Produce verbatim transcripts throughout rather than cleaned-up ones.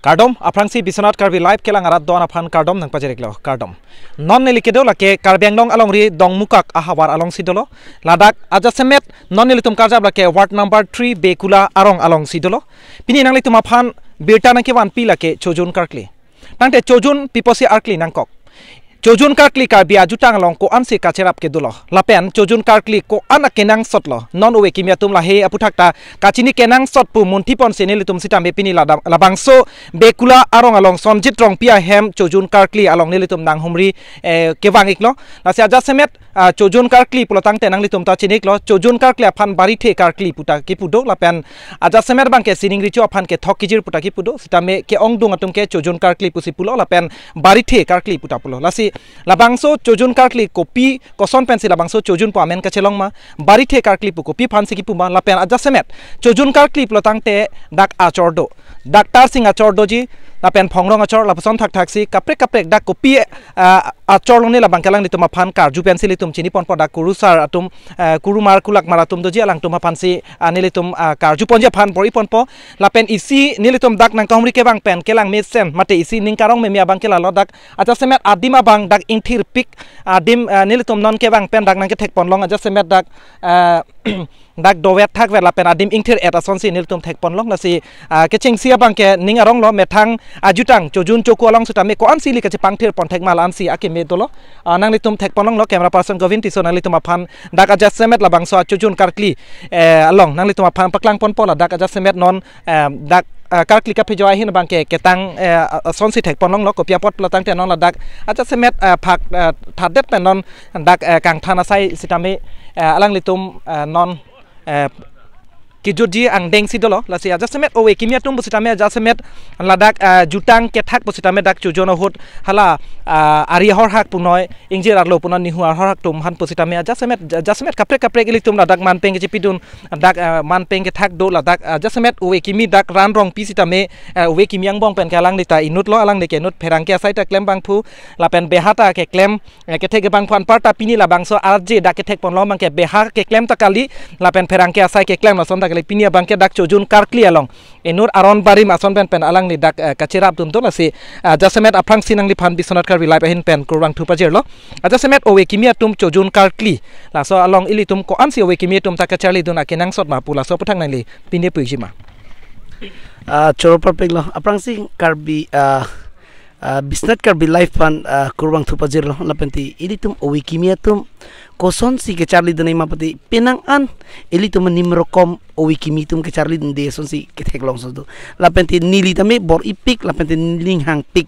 Kardom, aphrangsi Biswanath Karbi Live kelang arat do-an aphan kardom nangpajir-iklo, kardom. Non neli kedo lake Karbi Anglong alongri Dongmukak ahavar alongsi dolo. Ladak ajasemet non nelitum karjap lake ward number three Bekula arong alongsi dolo. Pini nanglitum aphan birta nangkevanpi lake Chojun Karkli. Tangte Chojun pi apotsi arkli nangkok? Chojun Karkli Karbi ajutang along ko-ansi kacherap kedo lo? Lapen Chojun Karkli ko-an akenangsot lo? Non ove kimi atum lahei aphuthak ta kachini kenangsot pu munthi ponsi nelitum sitame pini lada-, labangso Bekula arong along Sonjit Rongpi ahem Chojun Karkli along nelitum nanghumri, eh, kevang-iklo. Lasi ajasemet, ah, Chojun Karkli pulo tangte nanglitum ta chini-iklo, Chojun Karkli aphan Barithe Karkli pu ta kipu do, lapen ajasemet abangke sining recho aphan Kethok Kejir pu ta kipu do, sitame ke-ongdung atum ke Chojun Karkli pusi pulo, lapen Barithe Karkli pu ta pulo. Lasi labangso Chojun Karkli kopi, koson pensi labangso Chojun pu amen kachelong ma, Barithe Karkli pu kopi aphansi kipu ma, lapen ajasemet Chojun Karkli pulo tangte dak achor do, dak Tarsing achor doji, lapen Phongrong achor, lapuson thakthaksi kaprek kaprek dak kopi, ah, achor longni labangke alanglitum aphan karju pensi ilitum chini ponpo. Dak kurusar atum, ah, kurumar kulakmar atum doji, alangtum aphansi, ah, nelitum, ah, karju ponji aphan bor-i ponpo. Lapen isi nelitum dak nangkahumri kevang pen kelang mesen mate isi ning karong meme abangke lalo, dak ajasemet adim abang dak ingthirpik adim, ah, nelitum non kevang pen dak nangkethek ponlong, ajasemet dak, ah, dak dovet thakvet lapen adim ingthir-et asonsi nelitum thek ponlong. Lasi, ah, kechengsi abangke ning arong lo, methang ajutang Chojun Choku along sitame ko-ansi ili kachepangthir pon thek ma la-ansi akeme dolo. Ah, nanglitum thek ponlonglo, camera person Govin Tisso nanglitum aphan dak ajasemet labangso Chojun Karkli, eh, along nanglitum aphan paklang ponpo. Ladak ajasemet non, eh, dak, eh, Karkli kaphejo ahin abangke ketang, eh, asonsi thek ponlonglo, kopi apot pulo tangte non ladak ajasemet, eh, phak, eh, thadet pen non dak, eh, kangthan asai sitame, eh, alanglitum, eh, non, eh, kejutji angdengsi dolo. Lasi ajasemet ove kimi atum pusitame ajasemet ladak, eh, jutang kethak pusitame dak Chojun ahut hala, ah, ari ahorhak punoi ingjir arlo punoi nihu ahorhak atum aphan pusitame ajasemet, ajasemet kaprek kaprek ilitum ladak manpeng kechepidun, dak, eh, manpeng kethak do ladak, eh, ajasemet ove kimi dak Ran Rongpi sitame, eh, ove kimi angbong pen ke alangli ta inut lo, alangli ke inut, pherangke asai ta klem abangphu, lapen beha ta keklem, eh, kethek abangphu, anparta pini labangso arje dak kethek ponlo abangke beha keklem ta kali, lapen pherangke asai keklem lason ta kali, pini abangke dak Chojun Karkli along inut aron barim ason pen pen alangli dak, eh, kacherapdun do. Lasi, eh, ajasemet aphrangsi nangliphan Biswanath Karbi Live ahin pen kurvangthu pajirlo. Ajasemet ove kimi atum Chojun Karkli, laso along ilitum ko-ansi ove kimi atum ta kacharlidun akenangsot ma pu laso aphuthak nangli pine puji ma? Ah, choro parpiklo, aphrangsi Karbi, ah, ah, Biswanath Karbi Live aphan, ah, kurvangthu pajirlo, lapente ilitum ove kimi atum kosonsi kacharlidun nangji ma pute, penang an ilitum anim rokom ove kimi atum kacharlidunde asonsi ketheklong so do. Lapente neli tame bor-ipik, lapente neli ninghangpik.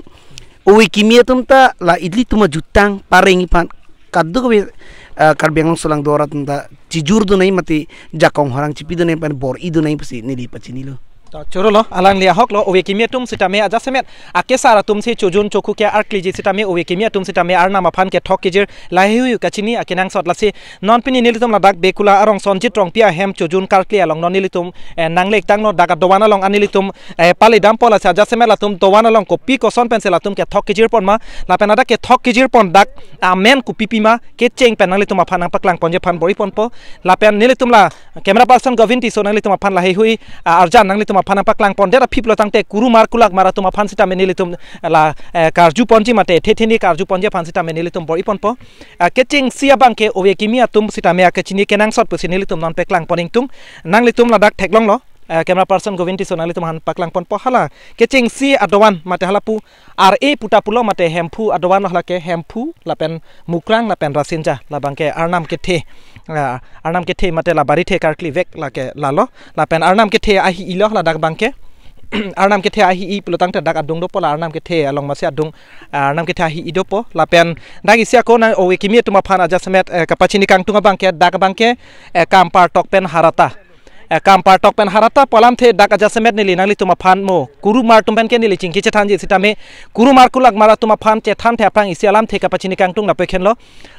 Ove kimi atum ta la ilitum ajutang pareng aphan kadokave, ah, Karbi Anglong solangdo arat atum ta chejurdun nangji mate jakong horang chepidun nangji pen bor-idun nangji pusi neli pachinilo. To, choro lo, alangli ahok lo, ove kimi atum sitame ajasemet akesar atumsi Chojun Choku ke arkliji sitame ove kimi atum sitame Arnam aphan Kethok Kejir laheihui kachini akenangsot. Lasi non pini nelitum ladak Bekula arong Sonjit Rongpi ahem Chojun Karkli along non nelitum, eh, nanglektanglo, dak adovan along an nelitum, eh, paledampo. Lasi ajasemet latum dovan along kopi koson pensi latum Kethok Kejir pon ma, lapen ladak Kethok Kejir pon dak amen kopi pima, kecheng pen nanglitum aphan nangpaklang ponji aphan bor-i ponpo. Lapen nelitum la camera person Govin Tisso nanglitum aphan laheihui, ah, arjan nanglitum aphan nangpaklang pondet aphi pulo tangte kurumar kulakmar atum aphan sitame nelitum la, eh, karju ponji mate thetheni karju ponji aphan sitame nelitum bor-i ponpo. Ah, kechengsi abangke ove kimi atum sitame akachini kenangsot pusi nelitum non paklang pon ingtung. Nanglitum ladak theklonglo, eh, camera person Govin Tisso nanglitum aphan paklang ponpo, hala kechengsi adovan mate hala pu ar-e pu ta pulo mate Hemphu adovan lo, hala ke Hemphu lapen Mukrang lapen Rasinja, labangke Arnam kethe, ah, Arnam kethe mate la Barithe Karkli vek lake lalo, lapen Arnam kethe ahi-i lo ladak abangke. Arnam kethe ahi-i pulo tangte dak adung dopo, la Arnam kethe along masi adung, ah, Arnam kethe ahi-i dopo. Lapen dak isi ako nang ove kimi atum aphan ajasemet, eh, kapachini kangtung abangke, dak abangke, eh, Kampartok pen Harata. Eh, Kampartok pen Harata pu alamthe dak ajasemet neli nanglitum aphan mo kurumar atum pen ke neli chingki chethanji sitame kurumar kulakmar atum aphan chethanthe aphrang isi alamthe kapachini kangtung lapu-ik henlo.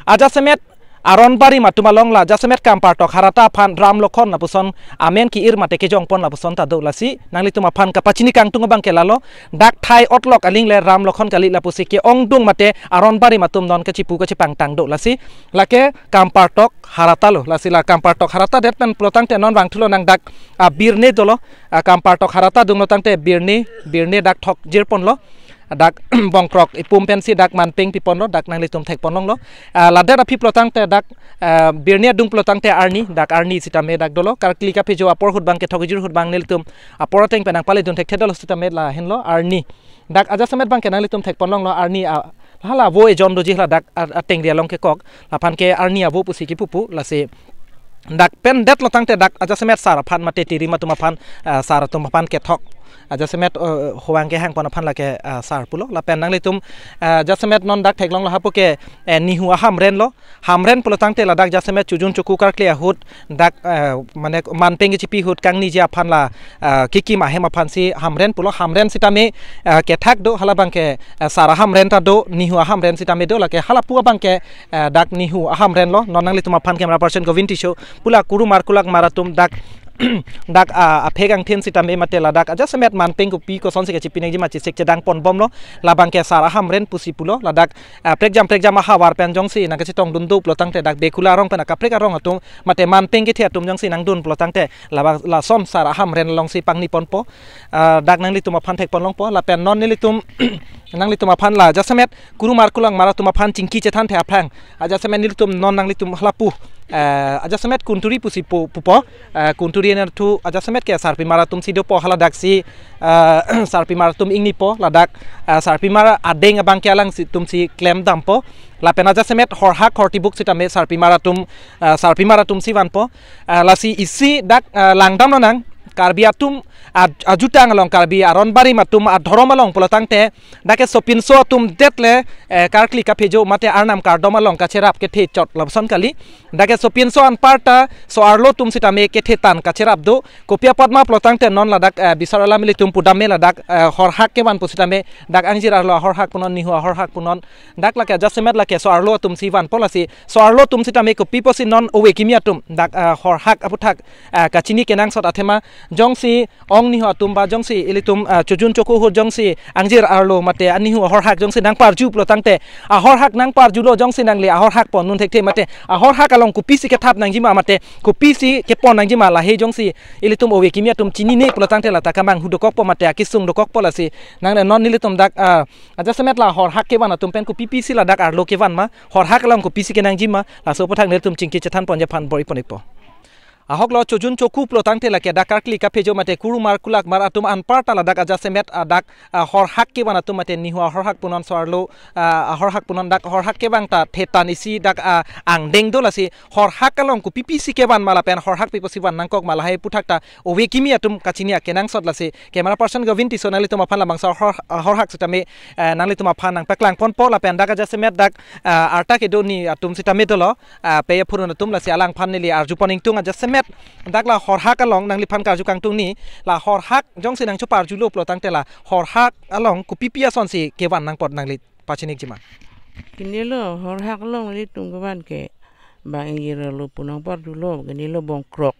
Ajasemet Aron Barim atum along la jasemet Kampartok Harata aphan Ram Lokhon lapuson amen ki-ir mate kejongpon lapuson ta do, lasi nanglitum aphan kapachini kangtung abang ke lalo, dak thai otlok aling le Ram Lokhon kali lapusi ke-ongdung mate Aron Barim atum non kachipu kachipangtang do, lasi lake Kampartok Harata lo, lasi la Kampartok Harata det pen pulotangte non vangthulo nang dak, ah, birni dolo, ah, Kampartok Harata dunglo tangte birni, birni dak thok jirponlo, dak Bongkrok ipum pensi dak manpeng piponlo, dak nanglitum thekponlonglo. Ah, ladet aphi pulotangte dak, ah, birni adung pulotangte arni, dak arni sitame dak dolo, karkli kaphejo apor ahut abang kethok ijir ahut abang nelitum apor ateng pen nangpale dun thekthe dolo sitame lahenlo arni. Dak ajasemet abang ke nanglitum thekponlonglo arni, ah, hala vo ejon doji hala dak, ah, atengri along kekok, laphan ke arni avo pusi kipupu, lasi dak pen detlo tangte dak ajasemet sar aphan mate tiri atum aphan, ah, sar atum aphan kethok ajasemet, eh, huang kehangpon aphan lake, ah, sar pulo. Lapen nanglitum, ah, ajasemet non dak theklonglo hapu ke, eh, Nihu ahamren lo. Hamren pulotangte ladak jasemet Chojun Choku karkli ahut dak, eh, mane manpeng kechipi ahut kangniji aphan la, eh, kikim ahem aphansi hamren pulo. Hamren sitame, eh, kethak do, hala abang ke, eh, sar ahamren ta do, Nihu ahamren sitame do, lake hala pu abang ke, eh, dak Nihu ahamren lo. Non nanglitum aphan camera person Govind Tisso pu la Kuru Markulak Mar atum dak dak, ah, aphek angthin sitame mate ladak ajasemet manpeng kopi kosonsi kachipi nangji ma chesik chedangponbomlo, labang ke sar ahamren pusi pulo, ladak, ah, prekjam prekjam ahavar pen jongsi nangkachetongdun do pulotangte dak Bekula arong pen akaprek arong atum mate manpeng kethe atum jongsi nangdun pulotangte labang lason sar ahamren alongsi pangniponpo, ah, dak nanglitum aphan thekponlongpo, lapen non nelitum nanglitum aphan la jasemet Kuru Markulak Mar atum aphan chingki chethanthe aphrang ajasemet nelitum non nanglitum hala pu, eh, ajasemet Kunturi pusi pu, pupo, eh, Kunturi anat thu ajasemet ke sarpimar atumsi dopo, hala daksi, eh, sarpimar atum ingnipo, ladak, eh, sarpimar adeng abang ke alangsi atumsi klemdampo, lapen ajasemet horhak hortibuk sitame sarpimar atum, eh, sarpimar atumsi vanpo, eh, lasi isi dak, eh, langdamlo nang, Karbi atum aj-, ajutang along, Karbi Aron Barim atum adhorom along pulotangte dak ke sopinso atum det le, eh, karkli kaphejo mate arnam kardom along kacherap kethe chot lapuson kali. Dak ke sopinso anparta so-arlo atum sitame kethe tan kacherap do. Kopi apot ma pulotangte non ladak, eh, bisar alam ilitum pudam me ladak, eh, horhak kevan pusitame dak angjir arlo ahorhak punon, Nihu ahorhak punon. Dak lake ajasemet lake so-arlo atumsi vanpo, lasi so-arlo atum sitame kopi pusi non ove kimi atum dak, eh, horhak aputhak, eh, kachini kenangsot athema jongsi ong Nihu atum ba jongsi ilitum, ah, Chojun Choku ahut jongsi angjir arlo mate a-Nihu ahorhak jongsi nangparju pulotangte, ahorhak nangparjulo jongsi nangli ahorhak ponnun thekthe mate ahorhak along kopisi kethap nangjima mate kopisi kepon nangjima, lahei jongsi ilitum ove kimi atum chinine pulotangte lata kamanghu dokokpo mate akesung dokokpo, lasi nang non nelitum dak, ah, ajasemet la horhak kevan atum pen kopipisi ladak arlo kevan ma, horhak along kopisi kenangjima, laso aputhak nelitum chingki chethanponji aphan bor-ipon-ikpo. Ahoklo Chojun Choku pulotangte lake dak karkli kaphejo mate Kuru Markulak Mar atum anparta ladak ajasemet adak, ah, horhak kevan atum mate Nihu ahorhak punon so-arlo, ah, ahorhak punon dak horhak kevan ta thetan isi dak, ah, angdeng do, lasi horhak along kopipisi kevan ma lapen horhak pi pusi van nangkok ma lahei aputhak ta ove kimi atum kachini akenangsot, lasi camera person Govind Tisso nanglitum aphan labangso ahor-, ahorhak sitame, eh, nanglitum aphan nangpaklangponpo, lapen dak ajasemet dak, ah, arta kedo ni atum sitame dolo, ah, pei aphurun atum, lasi alangphan neli arjupon ingtung ajasemet dak la horhak along nangliphan karju kangtung ni, la horhak jongsi nangchoparjulo pulotangte la horhak along kopipi asonsi kevan nangpot nangli pachinikjima. Kinilo horhak along ilitum kevan ke bang ingjir arlo pu nangparjulo, kinilo Bongkrok,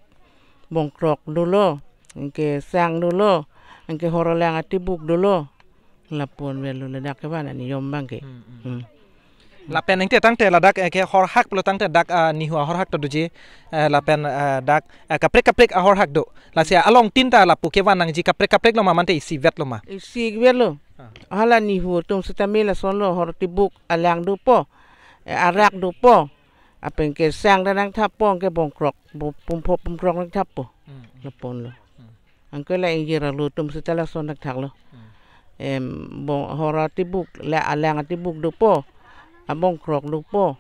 Bongkrok dolo, anke Sang dolo, anke Hor Alang Atibuk dolo. Lapu-an avelo ladak kevan aniyom abang ke. Hmm, hmm. Hmm. Lapen ingte tangte ladak, eh, ke horhak pulotangte dak, ah, Nihu ahorhak ta doji, eh, lapen, eh, dak, eh, kaprek kaprek ahorhak do. Lasi along tin ta lapu kevan nangji kaprek kaprek lo ma mate isivet lo ma? Isivet lo. Ah. Hala Nihu atum sitame lasonlo, Hor Atibuk, Alang dopo, eh, Arak dopo, apeng ke Sang ta nangthappo, anke Bongkrok, bo-, Pumpho Pumkrok nangthappo. Hmm, hmm. Lapu-an lo. Hmm. Anke la ingjir arlo atum sita lason thakthak lo. Hmm. Em, Bong-, Hor Atibuk, la Alang Atibuk dopo, Abongkrok dopo,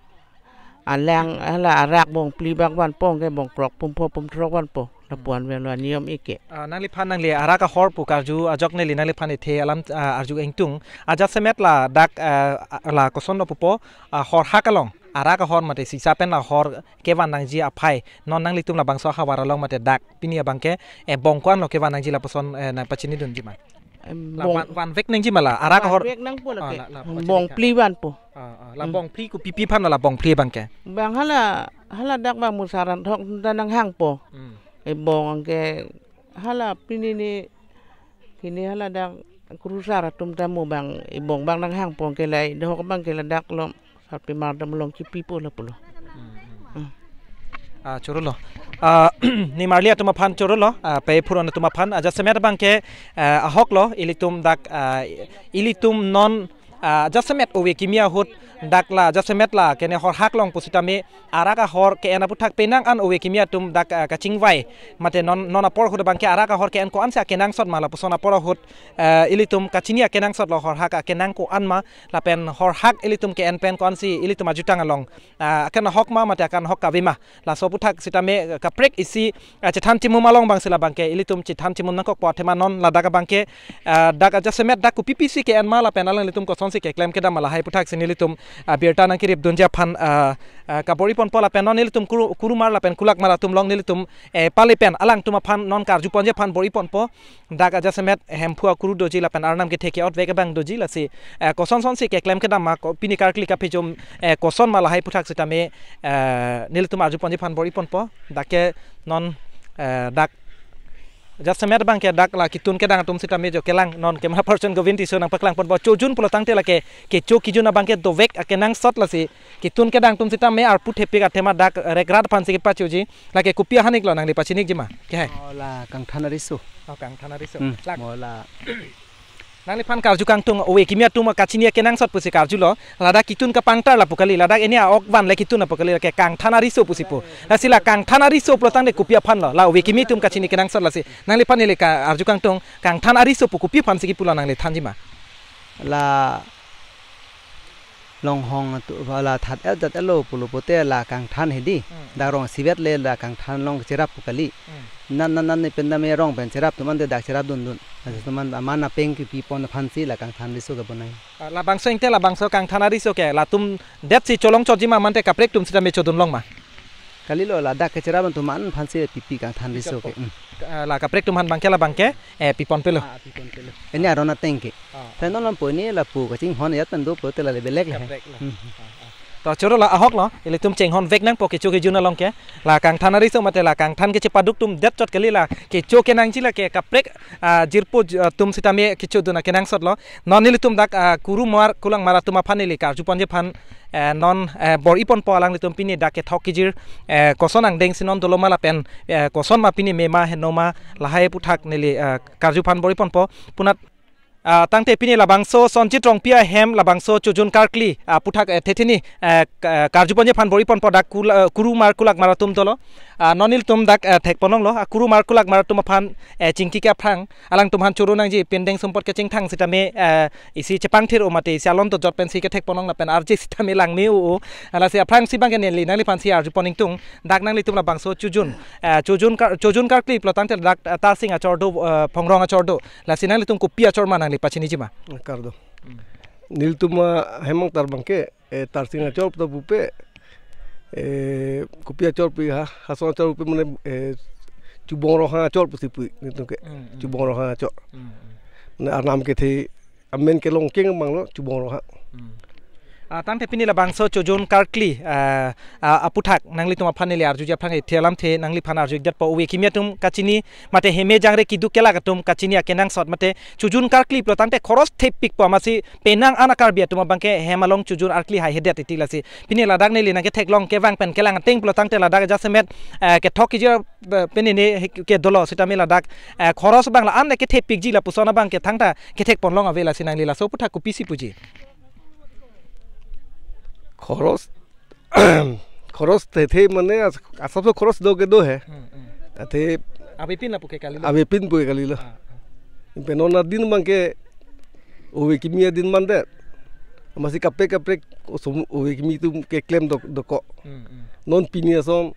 Alang, hala Arak Bongphli bak vanpo, anke Bongkrok Pumpho Pumthrok vanpo. Hmm. Lapu-an avelo aniyom ike. Ah, nangliphan nangli Arak ahor pu karju ajok neli nangliphan ithe alam, ah, arju ingtung. Ajasemet ladak, ah, la kosonlo pupo, ah, horhak along Arak ahor mate sisa pen ahor kevan nangji aphai non nanglitum labangso ahavar along mate dak pini abang ke, eh, bong ko-an lo kevan nangji lapuson, eh, nangpachinidunji ma? em, La bong, van, vanvek nangji ma la, arak ahor. Vanvek nangpo Ah, lake. La, la, Bong pachini ka. phli vanpo. Ah, ah, la Hmm. bong phli kopipi aphan la bong phli abangke. Bang hala, hala dak bang musaran thok ta nanghangpo. Hmm. E bong ke hala pini ni kini hala dak kurusar atum ta mo bang e bong bang nanghangpo ke lai dohok bang ke ladak lo sarpimar dam long chipipo lapulo. Hmm. Ah, chorolo. Ah, nimarli atum aphan chorolo. Ah, pei phuron atum aphan. Ah, jasemet abangke, ah, ahok lo. Ilitum dak, ah, ilitum non, ah, jasemet ove kimi ahut dak la jasemet la kene horhak long pusitame arak ahor ke-en aputhak penang an ove kimi atum dak, ah, kachingvai. Mate non, non apor ahut abangke arak ahor ke-en ko-ansi akenangsot ma lapuson apor ahut, ah, ilitum kachini akenangsot lo horhak akenang ko-an ma lapen horhak ilitum ke-en pen ko-ansi ilitum ajutang along, ah, akan ahok ma mate akan ahok kave ma. Laso aputhak sitame kaprek isi, ah, chethan chimum along bangsi labangke ilitum chethan chimum nangkokpo athema non ladak abangke, ah, dak ajasemet dak kopipisi ke-en ma lapen alanglitum kosonsi keklem kedam ma lahai aputhak si nelitum, ah, birta nangkerip dunji aphan, ah, ah, kabor-i ponpo lapen non nelitum kuru, kurumar lapen kulakmar atum along nelitum, eh, pale pen alangtum aphan non karju ponji aphan bor-i ponpo. Dak ajasemet Hemphu akuru doji lapen Arnam kethe ke-otvek abang doji lasi, eh, kosonsonsi keklem kedam ma ko pini karkli kaphejom, eh, koson ma lahai aputhak sitame, eh, nelitum arju ponji aphan bor-i ponpo. Dak ke non, eh, dak jasemet abangke dak la ketun kedang atum sitame jo kelang non camera person Govind Tisso nangpaklang ponpo. Chojun pulo tangte lake kecho kejun abangke dovek akenangsot lasi ketun kedang atum sitame arpu thepik athema dak rekrat aphansi kepachoji. Lake kopi ahanik lo nangli pachinikji ma? Ke hai. Oh, la kangthan ariso. Oh, kangthan ariso. Hmm, La mo la. Nangliphan karju kangtung ove kimi atum kachini akenangsot pusi karjulo. Ladak ketun kapangtar lapu kali. Ladak ini a-ok van le ketun lapu kali. Lake kangthan ariso pusi pu. Lasi la kangthan ariso pulo tangte kopi aphan lo. La ove kimi atum kachini kenangsot lasi. Nangliphan neli ka arju kangtung kangthan ariso pu kopi aphansi kipulo nangli thanji ma? La longhong atu la that el jat elo pulo pote la kangthan hedi. Hmm. Dak rong sivet le la kangthan along cherap pu kali. Hmm. Nan nan nan ne pen dam e rong pen cherap atum ante dak cherap dundun. Asa atum an aman apeng kipi pon aphansi la kangthan ariso ke bonai. Ah, labangso ingte labangso kangthan ariso ke latum detsi cholong chotji ma mate kaprek atum sitame chodun long ma? Kalilo ladak kecherap atum an aphansi pipi kangthan ariso ke. Pichotpo. Hmm. Ah, la kaprek atum aphan abangke labangke, eh, pi ponpelo. Ah, pi ponpelo. Ini aron ateng ke. Ah. Te non lam po ini lapu kachinghon ajat pen dopo te la le belek le. Kaprek le. Hmm. Ah, ah. To choro la ahok lo, ilitum chinghonvek nangpo kecho kejun along ke. La kangthan ariso mate la kangthan kechepaduk atum det chot kali la kecho kenangji lake kaprek, ah, jirpo j-, ah, atum sitame kechodun akenangsot lo. Non nelitum dak, ah, kurumar kulangmar atum aphan neli karju ponji aphan, eh, non, eh, bor-i ponpo alanglitum pini dak kethok kejir, eh, koson angdengsi non dolo ma lapen, eh, koson ma pini me ma heno ma lahai aputhak neli, eh, karju aphan bor-i ponpo. Punat, ah, tangte pini labangso Sonjit Rongpi ahem labangso Chojun karkli, ah, aputhak, eh, thethini, eh, ka-, karju ponji aphan bor-i ponpo dak kul-, eh, kurumar kulakmar atum dolo. Ah, non nelitum dak, eh, thek ponlonglo, ah, kurumar kulakmar atum aphan, eh, chingki ke aphrang, alangtum aphan choro nangji pindeng sumpot kechingthang sitame, eh, isi chepangthir o mate isi alon dojot pensi kethek ponlong lapen arje sitame langme o o. Lasi aphrangsi abangke neli nangliphansi arju pon ingtung dak nanglitum labangso Chojun, eh, Chojun kar-, Chojun karkli pulo tangte dak, eh, Tarsing achor do, eh, Phongrong achor do. Lasi nanglitum kopi achor ma nangli pachiniji ma? Kardom. Hmm. Nelitum, ah, Hemang Tarbang ke, eh, Tarsing achor pu ta pupe, eh, kopi achor pi ha, Hasong achor pu mane, eh, Chubong Rohang achor pusi pu nelitum ke. Hmm, hmm. Chubong Rohang achor. Hmm, hmm. Mane Arnam kethe amen kelong keng abang lo Chubong Rohang. Hmm. Ah, tangte pini labangso Chojun karkli, ah, ah, aputhak nanglitum aphan neli arjuji aphrang ethe alamthe nangliphan arju-ik detpo ove kimi atum kachini mate heme jangre keduk kelak atum kachini akenangsot mate Chojun karkli pulo tangte khoros thepikpo amatsi penang an a-Karbi atum abangke hem along Chojun arkli haihedet iti lasi. Pini ladak neli nangketheklong kevang pen kelang ateng pulo tangte ladak jasemet, eh, kethok kejir, eh, pini ne he-, ke dolo sitame ladak, eh, khoros abang la-an le kethepikji lapuson abangke thangta kethek ponlong ave lasi nangli laso aputhak kopisi puji? Khoros, khoros te the mane as-, asapso khoros do ke do he. Hmm, hmm. Athe Avepin lapu ke kalilo. Avepin pu ke kalilo. Ah, ah. Pen non adin abangke ove kimi adin mande. Amatsi kaprek kaprek osom ove kimi atum keklem dok-, dokok. Hmm, hmm. Non pini ason,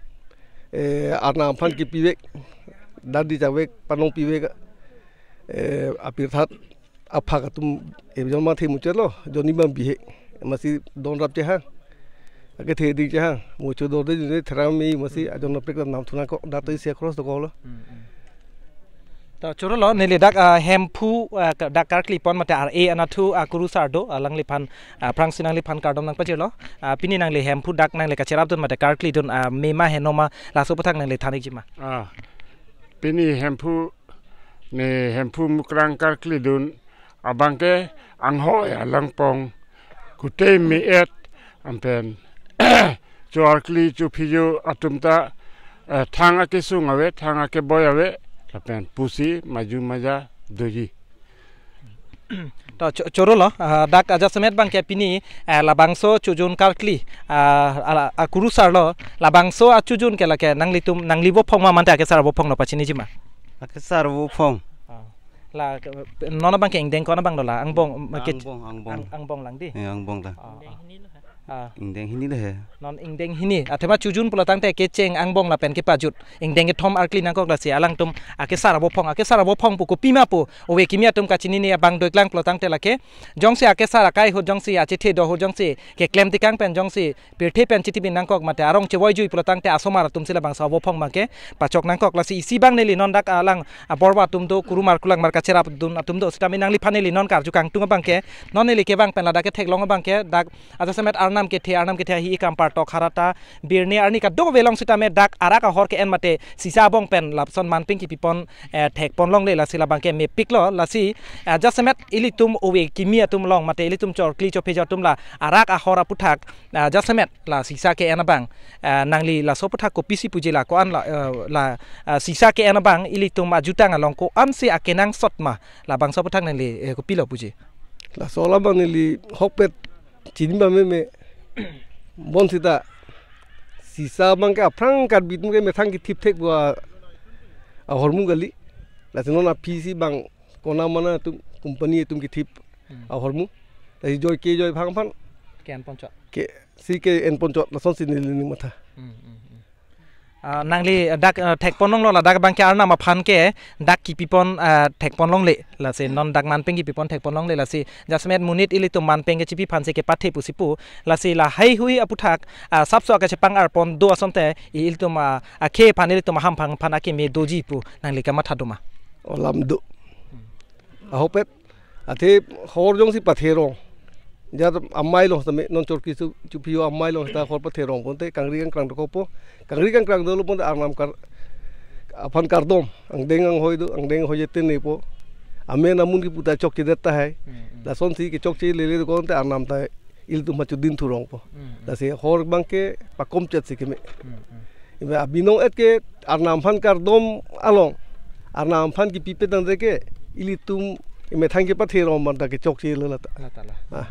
eh, Arnam aphan kepivek, dandi chavek, panong pivek, eh, apirthat aphak atum ejon mathe muchotlo, jonni bang bihek. Amatsi don rap chehang. Akethe ding chehang. Muchot dorde juni theram me amatsi ajon kaprek nam thu nangkok, dak ta isi akhoros dokoklo. Hmm, hmm. To choro lo, neli dak, ah, Hemphu, ah, ka-, dak karkli pon mate R A anatthu, ah, kurusar do, ah, alangliphan, ah, aphrangsi nangliphan kardom nangpajirlo. Ah, pini nangli Hemphu dak nangli kacherapdun mate karklidun, ah, mema henoma laso aputhak nangli than-ikji ma? Ah, pini Hemphu, ne Hemphu Mukrang karklidun abangke anghoi alangpong kutei me-et anpen cho-arkli cho-phijo atum ta, eh, thang akesung ave, thang akeboi ave, lapen pusi maju maja doji. To cho-, choro lo, ah, dak ajasemet abangke pini, eh, labangso chojun karkli, ah, ala, ah, kurusar lo, labangso achojun ke lake nanglitum, nangli vophong ma mate akesar vophong lo pachiniji ma? Akesar vophong. Ah. La, ke-, non abangke ingdeng ko-an abang dola, angbong, ma ke-, Angbong, angbong. Ang-, angbong lang di? Ya, angbong lang. Ah, ah. Ah. Ingdeng hini le he. Non ingdeng hini. Athema chojun pulo tangte kecheng angbong lapen kepajut. Ingdeng kethom arkli nangkok lasi alangtum akesar vophong. Akesar vophong pu kopima pu. Ove kimi atum kachinine abang doiklang pulo tangte lake. Jongsi akesar akai ahut jongsi achethe do ahut jongsi keklem tikang pen jongsi pirthe pen chitipi nangkok mate arong chevoijui pulo tangte asomar atum si labangso vophong abangke pachok nangkok lasi isi abang neli non dak alang aborba atum do kurumar kulangmar kacherapdun atum do sitame nangliphan neli non karju kangtung abangke non neli kevang pen ladak ketheklong abangke dak ajasemet arnam kethe arnam kethe ahi ikam partok harata birni arni kadokave along sitame dak arak ahor ke-en mate sisa abong pen lapuson manpeng kipipon, eh, thekpon longle lasi labangke mepiklo lasi, eh, ajasemet ilitum ove kimi atum along mate ilitum cho-arkli cho-phijo atum la arak ahor aputhak, eh, ajasemet la sisa ke-en abang, eh, nangli laso aputhak kopisi puji la ko-an la, eh, la, eh, sisa ke-en abang ilitum ajutang along ko-ansi akenangsot ma labangso aputhak nangli, eh, kopilo puji? Laso labang neli ahokpet chini ba meme. Bonsita sisa abangke aphrang Karbi atum ke methang kithip thek pu ahormu kali. Lasi non aphisi bang kona mana atum company atum kithip Hmm. ahormu. Lasi joi ke joi phang aphan Ke-en ponchot. ke si ke-en ponchot lasonsi neli ning matha. Hmm, hmm, hmm. Ah, nangli dak, ah, thekpon longlo ladak abangke arnam aphan ke dak kipipon, ah, thekpon longle lasi non dak manpeng kipipon thekpon longle lasi jasemet monit ilitum manpeng kechipi aphansi kepathe pusi pu lasi lahaihui aputhak, ah, sapso akechepang arpon do asonte i ilitum, ah, akhei aphan ilitum ahamphang aphan akeme doji pu nangli kamatha do ma? Olam do. Ahokpet. Athe hor jongsi patherong. Jat amei along sitame non cho-arkli cho-, cho-phijo amei along sita hor patherong ponte kangri kangkrang dokokpo. Kangri kangkrang dolo ponte arnam kar-, aphan kardom. Angdeng anghoi do, angdeng anghoi jete nepo. Amen amun kipu ta chokchedet tahai. Hmm, hmm. Lasonsi kechokche lele do konte arnam ta ilitum machu din thurongpo. Hmm, hmm. Lasi hor abangke pakomchet si keme. Hmm, hmm. Iba abinong et ke arnam aphan kardom along. Arnam aphan kipipe tangte ke ilitum imethang kepatherong man ta kechokche lo lata. Lata la. Ah.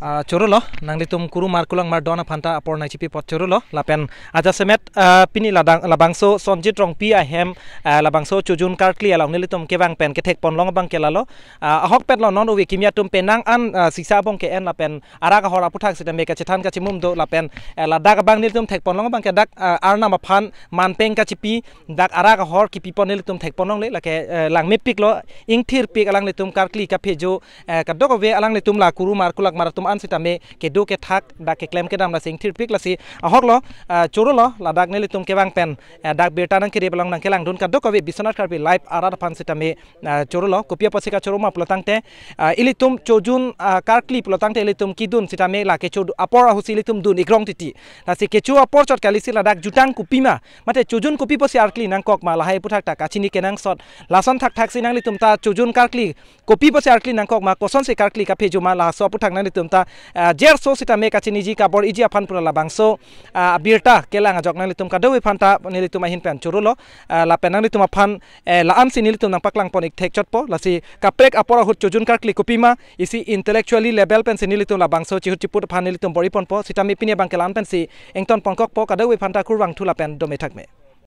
Ah, choro lo, nanglitum kurumar kulangmar don aphan ta apor nangchipi apot choro lo, lapen ajasemet, ah, pini ladang, labangso Sonjit Rongpi ahem, ah, labangso chojun karkli along nelitum kevang pen kethekpon long abangke lalo, ah, ahokpet lo non ove kimi atum penang an, ah, sisa abong ke-en lapen arak ahor aputhak sitame kachethan kachimum do lapen, eh, ladak abang nelitum thekpon long abangke dak, ah, arnam aphan manpeng kachipi dak arak ahor kipipon nelitum thekpon longle lake, eh, lang mepiklo ingthirpik alanglitum karkli kaphejo, eh, kadokave alanglitum la kurumar kulangmar atum an sitame kedo kethak dak keklem kedam lasi ingthirpik lasi ahok lo, eh, choro lo ladak nelitum kevang pen, eh, dak birta nangkerip along nangkelangdun kadokave Biswanath Karbi Live arat aphan sitame ah, choro lo, kopi apotsi kachoro ma pulo tangte, ah, ilitum chojun, ah, karkli pulo tangte ilitum kedun sitame la kecho apor ahutsi ilitum dun ikrong titi. Lasi kecho apor chot kalisi ladak jutang kopima, mate chojun kopi apotsi arkli nangkok ma lahai aputhak ta kachini kenangsot. Lason thakthak si nanglitum ta chojun karkli kopi apotsi arkli nangkok ma kosonsi karkli kaphejo ma laso aputhak nanglitum ta, ah, jerso sitame kachiniji kabor-iji aphan pura labangso, ah, birta kelang ajok nanglitum kadokave aphan ta nelitum ahin pen choro lo, ah, lapen nanglitum aphan eh, la-ansi nelitum nangpaklang pon ik thekchotpo, lasi kaprek apor ahut chojun karkli kopima, isi intellectually level pensi nelitum labangso chihut chiput aphan nelitum bor-i ponpo, sitame pini abangke la-an pensi ington ponkokpo, kadokave aphan ta kurvangthu lapen dome thakme.